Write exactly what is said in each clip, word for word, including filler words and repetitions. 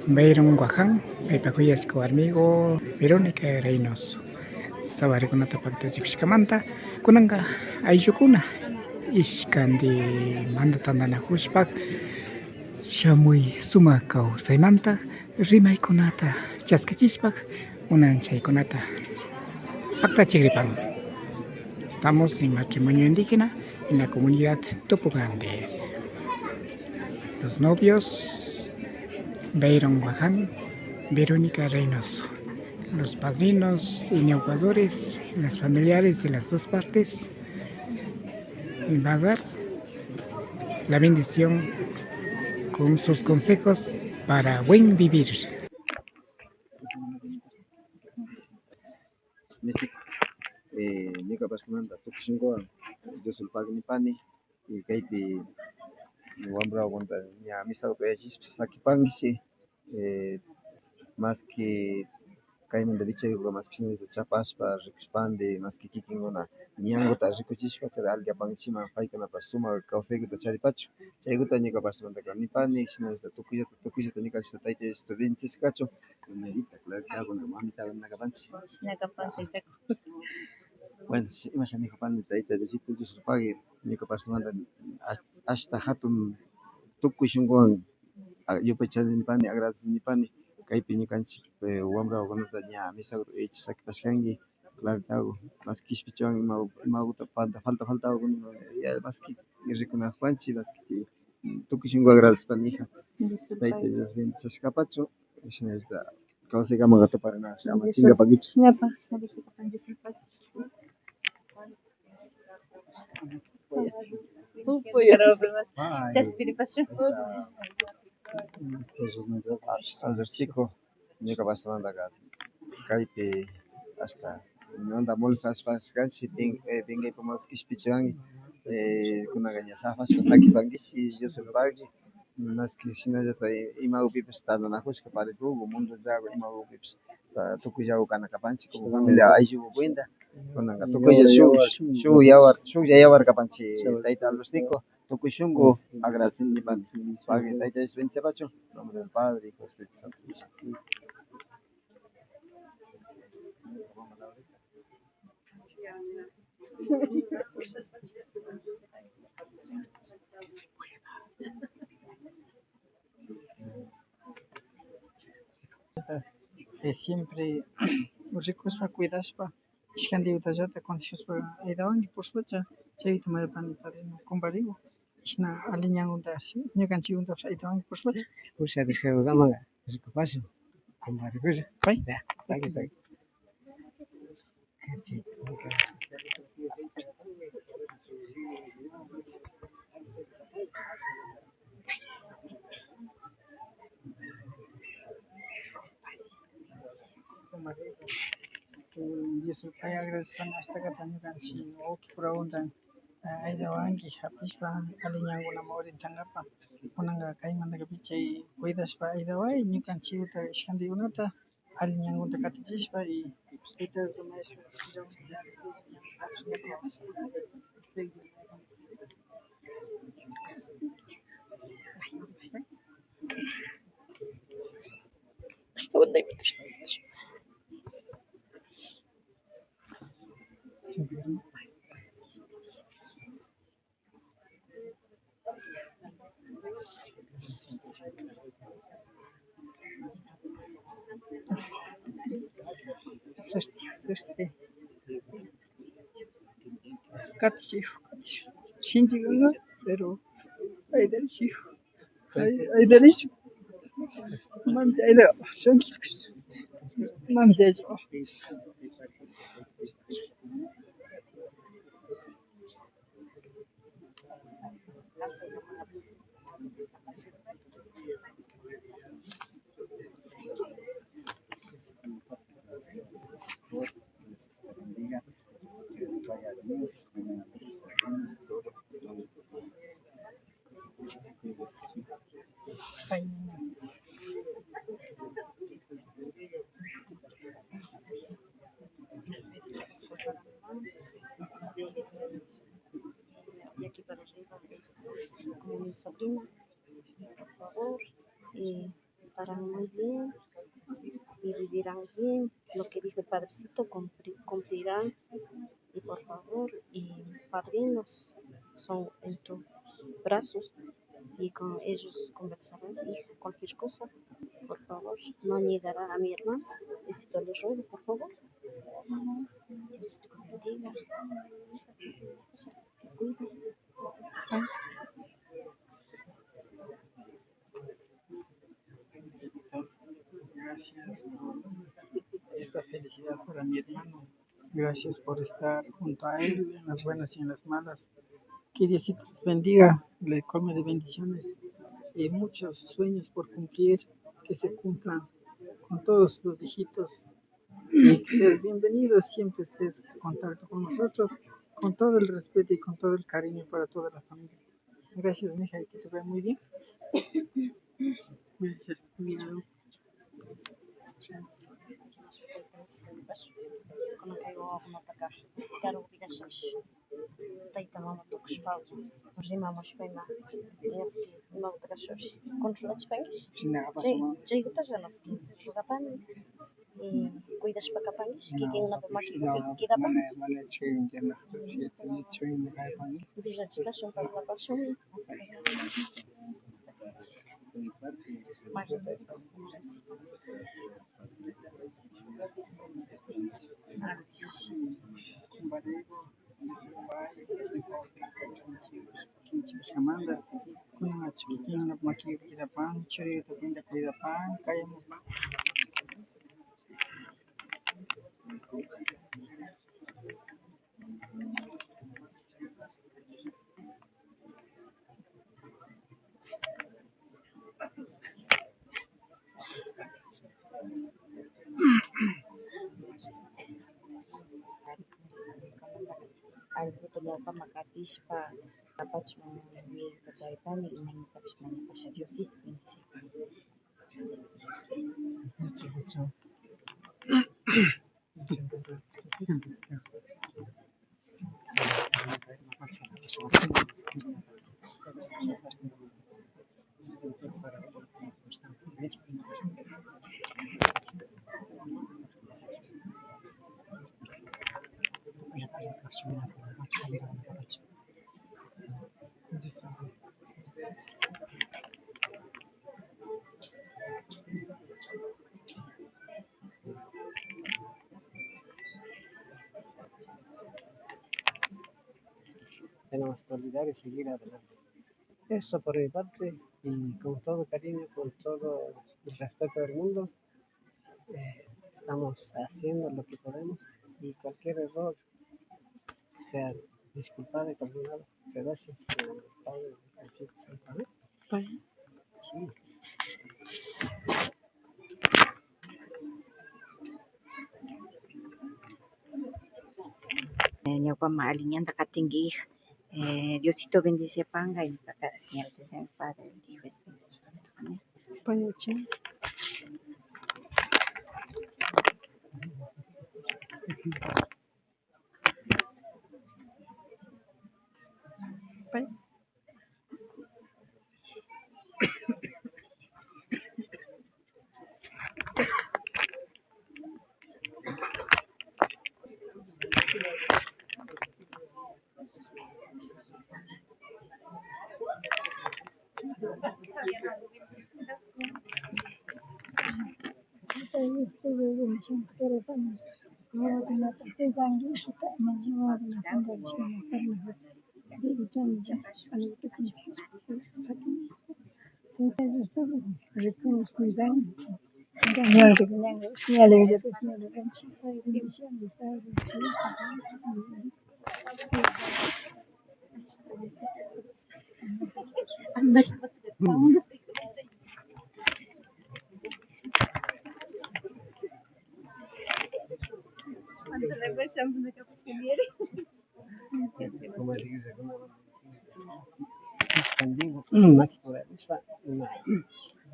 Byron Guaján, paypa kuyashka warmiku Verónica Reynoso. Sawarikunata paktachikushkamanta, kunanka ayllukuna ishkantimanta tantanakushpa, shamuy sumak kawsaymanta rimaykunata chaskichishpa, kunan chaykunata paktachikripan. Estamos en matrimonio indígena en la comunidad Tupugande. Los novios, Byron Guaján, Verónica Reynoso. Los padrinos y ñaupaykuris, los familiares de las dos partes, va a dar la bendición con sus consejos para buen vivir. Mishik, eh, ñuka partemanta tukuy shunkuwan Diosolpagui nipani, y kaypi wambrakunata ña misakuta uyachishpa sakipankichi, eh, maski kaymanta wichaykuka maski shinallata chapashpa rikushpandi, maski kikinkuna ñankuta rikuchishpa, chayta alli apankichiman, paykunapash sumak kawsaykuta charipachun. Chaykuta ñuka partemantaka nipani, shinallata tukuyllata, tukuyllata ñukanchikta Tayta Diosito bendicishkachun. Doña Rita, Clarita, mamita, na kapanchik. Shina kapan, taytaku. Bueno, shi-, imasha nikupani, Tayta Diosito, Diosolpagui, ñuka partemanta ash-, ashta hatun tukuy shunkuwan, a, yupaychani nipani, agradecini nipani, kaypi ñukanchik, eh, wambrakunata ña misakuta uyachishpa sakipashkanki, Claritaku, maski kishpichiwan ima, imakuta falta, falta, faltakuna, ya, maski rikunakupanchik, maski tukuy shunku agradecipani, hija. Tayta Dios bendiciashkapachun, shinallata kawsaykamanka tuparina, ama chinkapankichu. Shinapa, shinapa chinkapankichu. Upuy, chaspiripashun. Albertico, ñuka partemantaka kaypi hasta ñanta molestashpa kanchik, pin-, eh, pinkaypa molesta kishpichiwanki, eh, kunanka ña sapashpa sakipankichik, Diosolpagui, maski shinallata i-, imakupipash tantanakushka paripuku, mundollaku imakupipash, ta-, tukuyllaku kana kapanchik, como familia aylluku cuenta, kunanka tukuylla shuk, shuk yawar, shuklla yawar kapanchik, tayta Albertico, tukuy shunku agradecini nipani, pagui, Tayta Dios bendiciapachun, nombre del Padre, Hijo, Espíritu Santo. Eh, siempre rikushpa, cuidashpa, ishkantiyutallata consejashpa ayudawanki pushpacha, chayta mayapani padrino, comparigo. Shina alli ñankunta, sí, ñukanchikkunatapash ayudawanki pushpacha. Usharishkakunamanka rikupashun, comparikulla. Pay. Ya, pay, pay. Dios pay agradecpan ashtakata ñukanchik wawki kurakunata, eh, ayudawanki japishpa alli ñankunaman urintankapa. Kunanka kaymantaka pichay cuidashpa ayudaway ñukanchikta ishkantikunata alli ñankunata katichishpa y Suerte, suerte. Katichik, katichik. Shinchikuna, pero ayudarichik. Ay, ayudarichik. Mami, ayuda. Tranquilo. Mami, ayuda. Y aquí para arriba, es como mi sobrina, por favor, y estarán muy bien y vivirán bien. Lo que dijo el padrecito cumpli- cumplirán. Y por favor, y padrinos son en tus brazos y con ellos conversarás y cualquier cosa, por favor, no negará a mi hermano. Y si te lo ruego, por favor. Dios te bendiga. Que cuide. Gracias por esta felicidad para mi hermano. Gracias por estar junto a él en las buenas y en las malas. Que Diosito les bendiga, les colme de bendiciones y muchos sueños por cumplir, que se cumplan con todos los hijitos y que sean bienvenidos, siempre estés en contacto con nosotros, con todo el respeto y con todo el cariño para toda la familia. Gracias, mija, y que te vaya muy bien. Gracias, cuidado. Tayta mama tukushpa rimamushpa ima, ñaski imagutaka shurish controlachishpankish. Chay, chaykutalla ñaski rogapani. Y cuidashpa kapankish, kikinkunapi maki kidapani. Villachipashun, parlapashun. Kichkashkamanta, kunan achka kikinkunapi maki kidapan, churita cuenta cuidapan, kayamukpa. Allkuta ñawpaman katishpa kapachun nirka charipani, imanitapish mana pasha Diosito bendicipan. Tenemos que olvidar y seguir adelante. Eso por mi parte, y con todo cariño, con todo el respeto del mundo, eh, estamos haciendo lo que podemos y cualquier error sea disculpado y perdonado. Muchas gracias, eh, Padre, Espíritu Santo. Amén. Amén. Sí. Eh, ñawpaman alli ñanta katinki, hija. Eh, Diosito bendicipanka, y ñawpaka señal de ser Padre, el Hijo, Espíritu Santo. Amén. Payacha. Pay.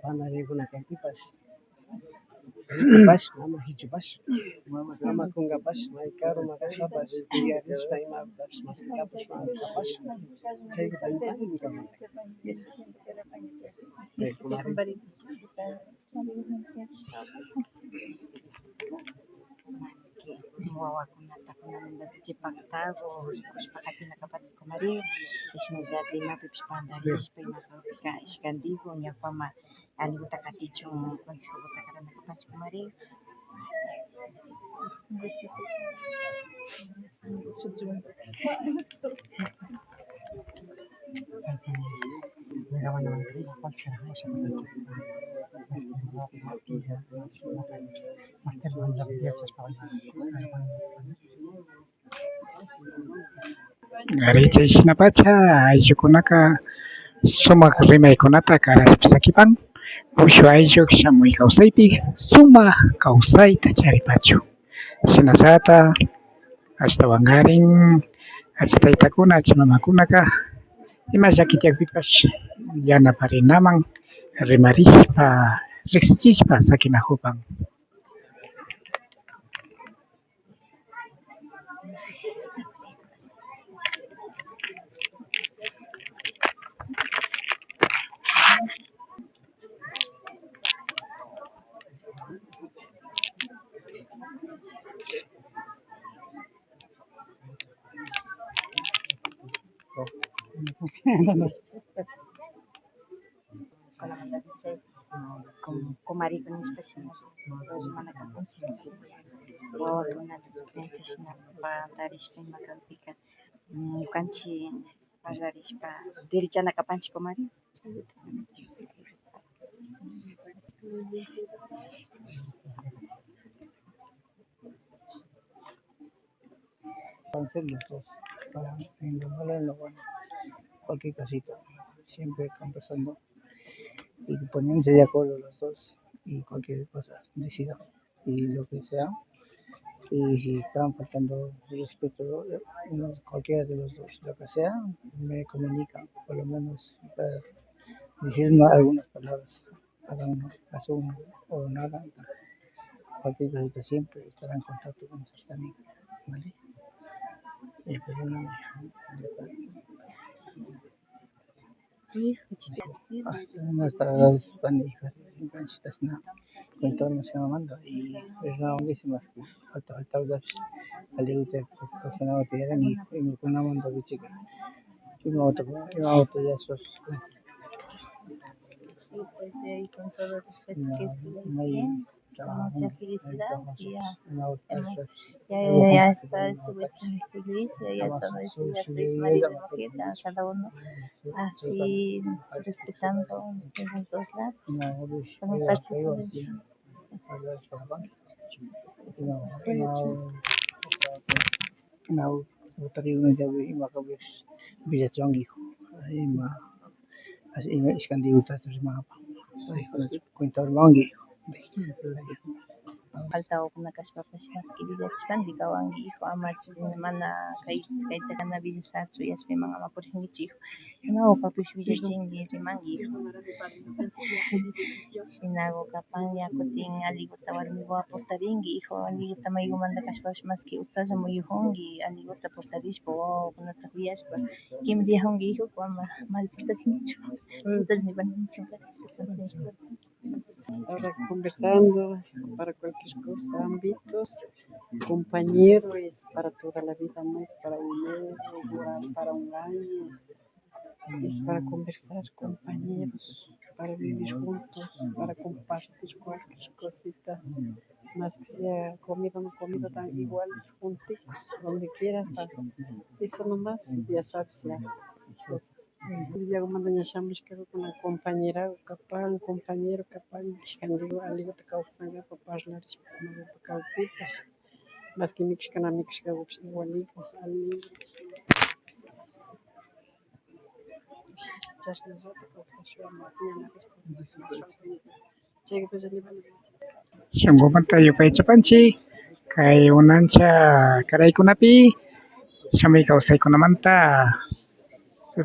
Pandarikuna kaypipash, pash, mama hichupash, mama kunkapash, may karuma kashpapash, tiyarishpa imapash, maskakapash, mama kapash, chaykuta ñukanchik. Maski wawakunata kunanmantapish chay paktagu rikushpa katina kapanchik, kumari, shinallata imapipish pandarishpa, ima kakpika ishkantigu ñawpaman alliguta katichun, consejoguta karana kapanchik, kumari. Ari, chay shinapacha ayllukunaka sumak rimaykunata karashpa sakipan, ushua ayllu shamuy kawsaypi sumak kawsayta charipachun. Shinallata ashtawankarin achi taytakuna, achi mamakunaka ima llaki tiyakpipash yanaparinaman rimarishpa, riksichishpa sakinakupan. Escuelamantapish chay kum-, kumariku nishpa shina rimana kapanchik. Wawakunata diferente shina pandarishpa ima kakpika, mm, ñukanchik parlarishpa dirichana kapanchik, kumari. Entonces, los dos, para, en lo malo, en lo bueno, cualquier cosita, siempre conversando y poniéndose de acuerdo los dos y cualquier cosa, decida y lo que sea. Y si están faltando el respeto, eh, uno, cualquiera de los dos, lo que sea, me comunican, por lo menos para decir una- algunas palabras, hagan caso o no hagan, cualquier cosita siempre estarán en contacto con nosotros también, ¿vale? Eh, pues bueno, hasta, hasta agradezco, hija, enganchitas na, con toda la semana, y es una onda, y más que falta, falta hablar, al igual que persona que eran y, y con una onda de chica, y no otro, y no otro, ya sos, Sí, pues, eh, y con todo respeto que sí, no, sí, no hay bien, con mucha felicidad y ya, ya, ya, ya está, estuve feliz, ya, ya todo eso, ya soy su marido, mujer, a cada uno así respetando en los dos lados. Por mi parte, eso es. Na, na, na, ima kapish villachiwankiku, ima, ima ishkantiguta rimapa, cuenta urmanki. Faltawakuna kashpapash maski villachishpanti kawanki, hijo, ama mana kay, kayta kana villashachu, yashpiman ama purinkichu, hijo. Ima ukapish villachinki, rimanki, hijo. Shinaku kapan, ña kutin alliguta warmiwan purtarinki, hijo, alliguta maygumanta kashpapash maski utsalla muyukunki, alliguta purtarishpa, wawakunata kuyashpa, kimriyakunki, hijo, ama mal purtarinkichu. Chaytash nipankichik. Ahora conversando para cualquier cosa, ámbitos, compañero es para toda la vida, no es para un mes, o para, para un año, es para conversar, compañeros, para vivir juntos, para compartir cualquier cosita, más que sea comido o no comido, tan iguales, junticos, donde quiera, pa-, eso nomás, ya sabes, ya. Llagumanta ña shamushkakuna compañera kapan, compañero kapan, ishkantiwan alliguta kawsankapak parlarishpa, imaguta kawpipash, maski mikushka na mikushkakupash igualito, alli. Chashnallata kawsashun, ña na kashpa. Shunkumanta yupaychapanchik kay unancha karaykunapi, shamuy kawsaykunamanta,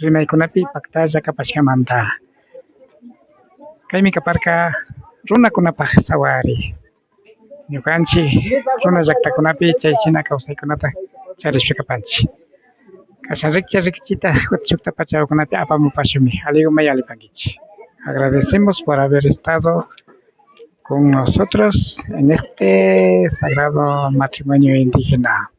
rimaykunapi paktalla kapashkamanta. Kaymi kaparka runakunapak sawari. Ñukanchik runa llaktakunapi chay shina kawsaykunata charishpa kapanchik. Kashan rikcha rikchita kutin shukta pachakunapi apamupashunmi. Allikumay allipankichik. Agradecemos por haber estado con nosotros en este sagrado matrimonio indígena.